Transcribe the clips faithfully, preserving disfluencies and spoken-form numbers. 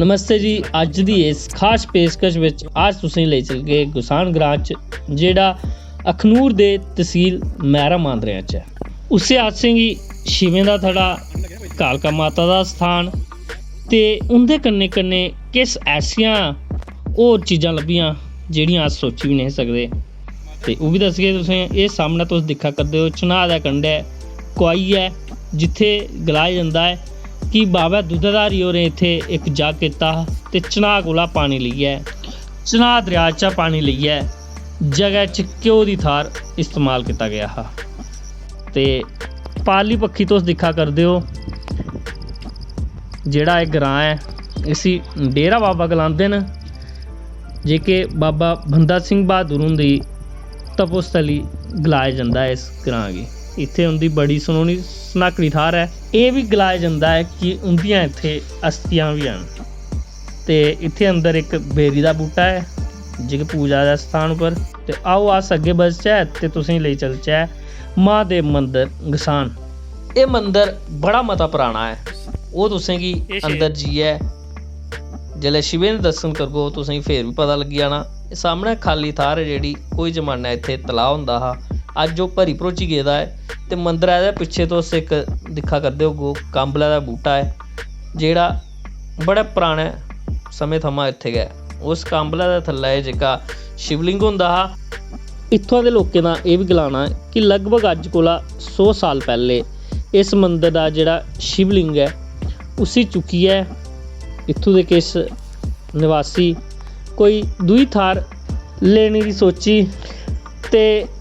नमस्ते जी, अज्ज दी इस खास पेशकश विच अस तुसेंगी लेई चलगे गुसान ग्रां च, जेह्ड़ा अखनूर दे तसील मैरा मांदरेआं च ऐ। उस्सै आसें गी शिवें दा थड़ा, कालका माता दा स्थान ते उं'दे कन्नै कन्नै किश ऐसियां होर चीजां लब्भियां जेह्ड़ियां अस सोची बी नेईं सकदे। ते ओह् बी दसगे तुसें। एह् सामनै तुस दिक्खा करदे ओ, चन्हां दे कंढै कुआई ऐ, जित्थै गलाया जंदा ऐ कि बाबा दुद्धधारी होरें इत्थै इक जग कीता हा ते चन्हां कोला पानी लेइयै, चन्हां दरेआ चा पानी लेइयै जगै च घ्यो दी थाह्र इस्तेमाल कीता गेआ हा। ते पारली पक्खी तुस दिक्खा करदे ओ, जेह्ड़ा एह् ग्रांऽ ऐ, इसी डेरा बाबा गलांदे न। जेह्के बाबा बंदा सिंह बहादुर हुंदी तपोस्थली गलाया जंदा ऐ इस ग्रांऽ गी। इत्थै उं'दी बड़ी सनोनी सन्हाकड़ी थाह्र ऐ। एह् बी गलाया जंदा ऐ कि उं'दियां इत्थै अस्थियां बी हैन। ते इत्थै अंदर इक बेरी दा बूह्टा ऐ, जेह्के पूजा दे स्थान उप्पर। ते आओ, अस अग्गें बधचै ते तुसेंगी लेई चलचै महादेव मंदर गसान। एह् मंदर बड़ा मता पराना ऐ, ओह् तुसेंगी एह् शे- अंदर जाइयै जिसलै शिवें दे दर्शन करगो, तुसेंगी फिर बी पता लग्गी जाना। एह् सामनै खाल्ली थाह्र ऐ, जेह्ड़ी कोई जमानै इत्थै तलाऽ होंदा हा, अज्ज ओह् भरी भरोची गेदा ऐ। ते मंदरै दे पिच्छे तुस इक दिक्खा करदे होगो, कांबलै दा बूह्टा ऐ, जेह्ड़ा बड़े पराने समें थमां इत्थै गै। उस कांबलै दे थल्लै एह् जेह्का शिवलिंग होंदा हा। इत्थुआं दे लोकें दा एह् बी गलाना ऐ कि लगभग अज्ज कोला सौ साल पैह्ले इस मंदर दा जेह्ड़ा शिवलिंग ऐ, उसी चुक्कियै इत्थूं दे किश नवासी कोई दूई थाह्र लेने दी सोची ते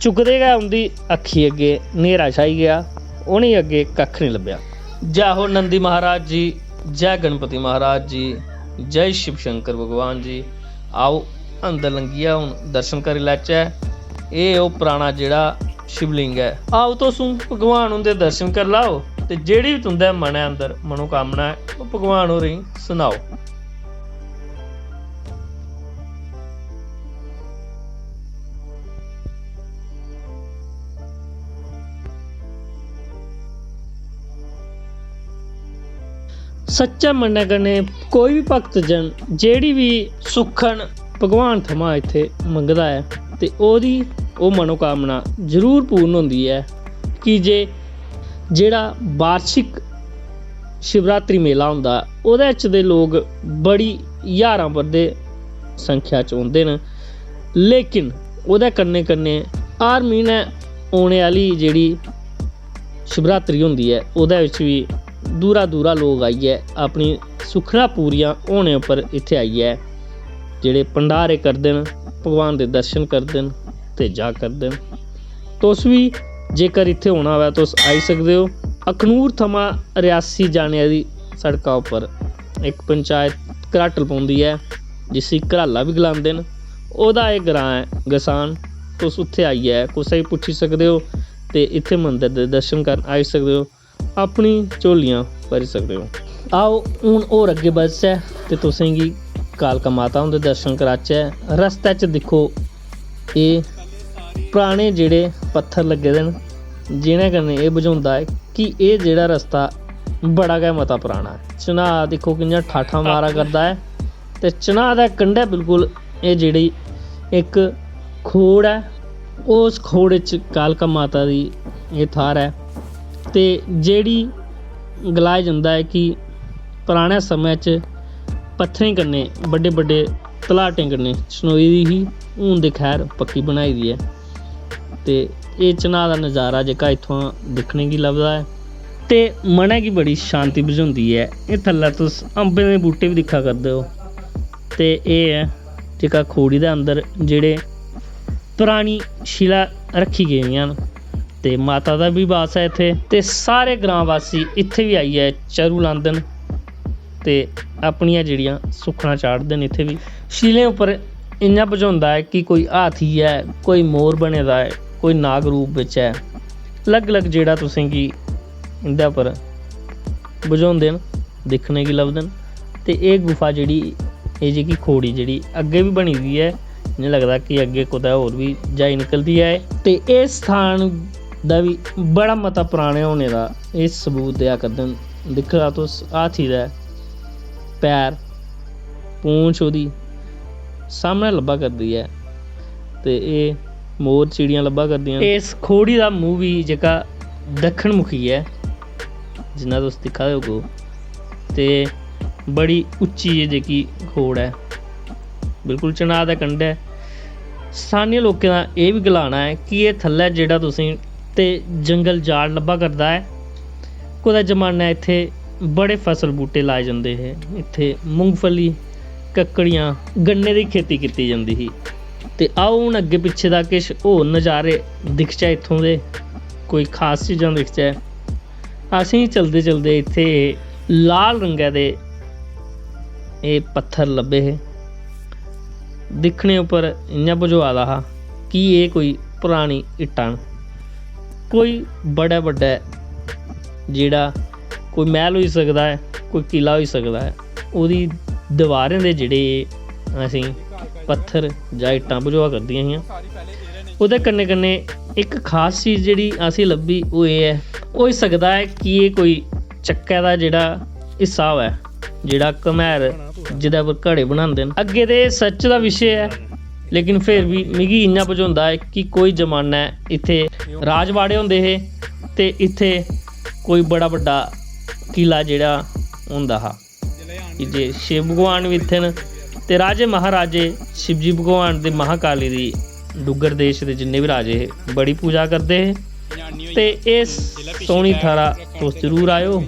चुकदे गै उं'दी अक्खी अग्गें न्हेरा छाई गेआ, उ'नेंगी अग्गें कक्ख निं लब्भेआ। जै हो नंदी महाराज जी, जै गणपति महाराज जी, जय शिव शंकर भगवान जी। आओ, अंदर लंघियै हून दर्शन करी लैचै। एह् ओह् पराना जेह्ड़ा शिवलिंग ऐ। आओ, तुस हून भगवान हुंदे दर्शन करी लैओ ते जेह्ड़ी बी तुं'दे मनै अंदर मनोकामना ऐ, ओह् भगवान होरें गी सनाओ। सच्चे मनै कन्नै कोई बी भक्तजन जेह्ड़ी बी सुक्खन भगवान थमां इत्थै मंगदा ऐ ते ओह्दी ओह् मनोकामना जरूर पूर्ण होंदी ऐ, की जे जेह्ड़ा बार्शिक शिवरात्रि मेला होंदा, ओह्दे च ते लोक बड़ी ज्हारां बद्धे संख्या च औंदे न, लेकिन ओह्दे कन्नै कन्नै हर म्हीनै औने आह्ली जेह्ड़ी शिवरात्रि होंदी ऐ, ओह्दे बिच बी दूरा दूरा लोक आइयै अपनी सुक्खनां पूरियां होने उप्पर इत्थै आइयै जेह्ड़े भंडारे करदे न, भगवान दे दर्शन करदे न ते जा करदे न। तुस बी जेकर इत्थै औना होऐ, तुस आई सकदे ओ। अखनूर थमां रियासी जाने आह्ली सड़का उप्पर इक पंचायत घराटल पौंदी ऐ, जिसी घराला बी गलांदे न। ओह्दा एह् ग्रांऽ ऐ गसान। तुस उत्थै आइयै कुसै गी पुच्छी सकदे ओ ते इत्थै मंदर दे दर्शन करन आई सकदे ओ। अपनी झोलियां भरी सकदे ओ। आओ, हून होर अग्गें बधचै ते तुसेंगी कालका माता हुंदे दर्शन कराचै। रस्तै च दिक्खो, एह् पराने जेह्ड़े पत्थर लग्गे दे न, जि'नें कन्नै एह् बझोंदा ऐ कि एह् जेह्ड़ा रस्ता बड़ा गै मता पराना ऐ। चन्हां दिक्खो, कि'यां ठाठां मारा करदा ऐ ते चन्हां दे कंढै बिल्कुल एह् जेह्ड़ी इक खोड़ ऐ, उस खोड़ च कालका माता दी एह् थाह्र ऐ। ते जेह्ड़ी गलाया जंदा ऐ कि पराने समें च पत्थरें कन्नै, बड्डे बड्डे तलाटें कन्नै चनोई दी ही, हून ते खैर पक्की बनाई दी ऐ। ते एह् चन्हां दा नज़ारा जेह्का इत्थुआं दिक्खने गी लभदा ऐ ते मनै गी बड़ी शांति बझोंदी ऐ। एह् थल्लै तुस अम्बें दे बूह्टे बी दिक्खा करदे ओ। ते एह् ऐ जेह्का खोड़ी दे अंदर जेह्ड़े परानी शिला रक्खी गेदियां न ते माता दा बी बास ऐ इत्थै। ते सारे ग्रांऽ वासी इत्थै बी आइयै चरू लांदे न ते अपनियां जेह्ड़ियां सुक्खनां चाढ़दे न इत्थै बी। शिलें उप्पर इ'यां बझोंदा ऐ कि कोई हाथी ऐ, कोई मोर बने दा ऐ, कोई नाग रूप बिच ऐ। अलग-अलग जेह्ड़ा तुसेंगी इं'दे उप्पर बझोंदे न, दिक्खने गी लभदे न। ते एह् गुफा जेह्ड़ी, एह् जेह्की खोड़ी जेह्ड़ी अग्गें बी बनी दी ऐ, इ'यां लगदा कि अग्गें कुतै होर बी जाई निकलदी ऐ। ते इस स्थान दा बी बड़ा मता पराने होने दा एह् सबूत देआ करदे न। दिक्खो तां तुस हाथी दा ऐ, पैर, पूंछ ओह्दी सामनै लब्भा करदी ऐ। ते एह् मोर चिड़ियां लब्भा करदियां न। इस खोड़ी दा मूंह् बी जेह्का दक्खन मुखी ऐ, जिन्ना तुस दिक्खा दे होगो, ते बड़ी उच्ची एह् जेह्की खोड़ ऐ, बिल्कुल चनांऽ दे कंढै। स्थानी लोकें दा एह् बी गलाना ऐ कि एह् थल्लै जेह्ड़ा तुसें ते जंगल जाड़ लब्भा करदा ऐ। कुतै जमानै इत्थै बड़े फसल बूह्टे लाए जंदे हे। इत्थै मुंगफली, कक्कड़ियां, गन्ने दी खेती कीती जंदी ही। ते आओ, हून अग्गें पिच्छे दा किश होर नज़ारे दिखचै इत्थूं दे, कोई खास चीज़ां दिखचै। असेंगी चलदे चलदे इत्थै लाल रंगै दे एह् पत्थर लब्भे हे। दिक्खने उप्पर इ'यां बझोआ दा हा कि एह् कोई परानी इट्टां न। कोई बड़ा बड्डा जेह्ड़ा कोई मैह्ल होई सकदा ऐ, कोई किला होई सकदा ऐ, ओह्दी दीवारें दे जेह्ड़े असेंगी पत्थर जां इट्टां बझोआ करदियां हियां। ओह्दे कन्नै कन्नै इक खास चीज़ जेह्ड़ी असेंगी लब्भी, ओह् एह् ऐ, होई सकदा ऐ कि एह् कोई चक्कै दा जेह्ड़ा हिस्सा होऐ, जेह्ड़ा घमैर, जेह्दे पर घड़े बनांदे न। अग्गें ते एह् सच्च दा विशे ऐ, लेकिन फिर बी मिगी इ'यां बझोंदा ऐ कि कोई जमानै इत्थै राजवाड़े होंदे हे ते इत्थै कोई बड़ा बड्डा किला जेह्ड़ा होंदा हा। की जे शिव भगवान बी इत्थै न ते राजे महाराजे शिवजी भगवान ते महाकाली दी डुग्गर देश दे जिन्ने बी राजे हे, बड़ी पूजा करदे हे। ते इस सोह्नी थाह्रा तुस जरूर आएओ।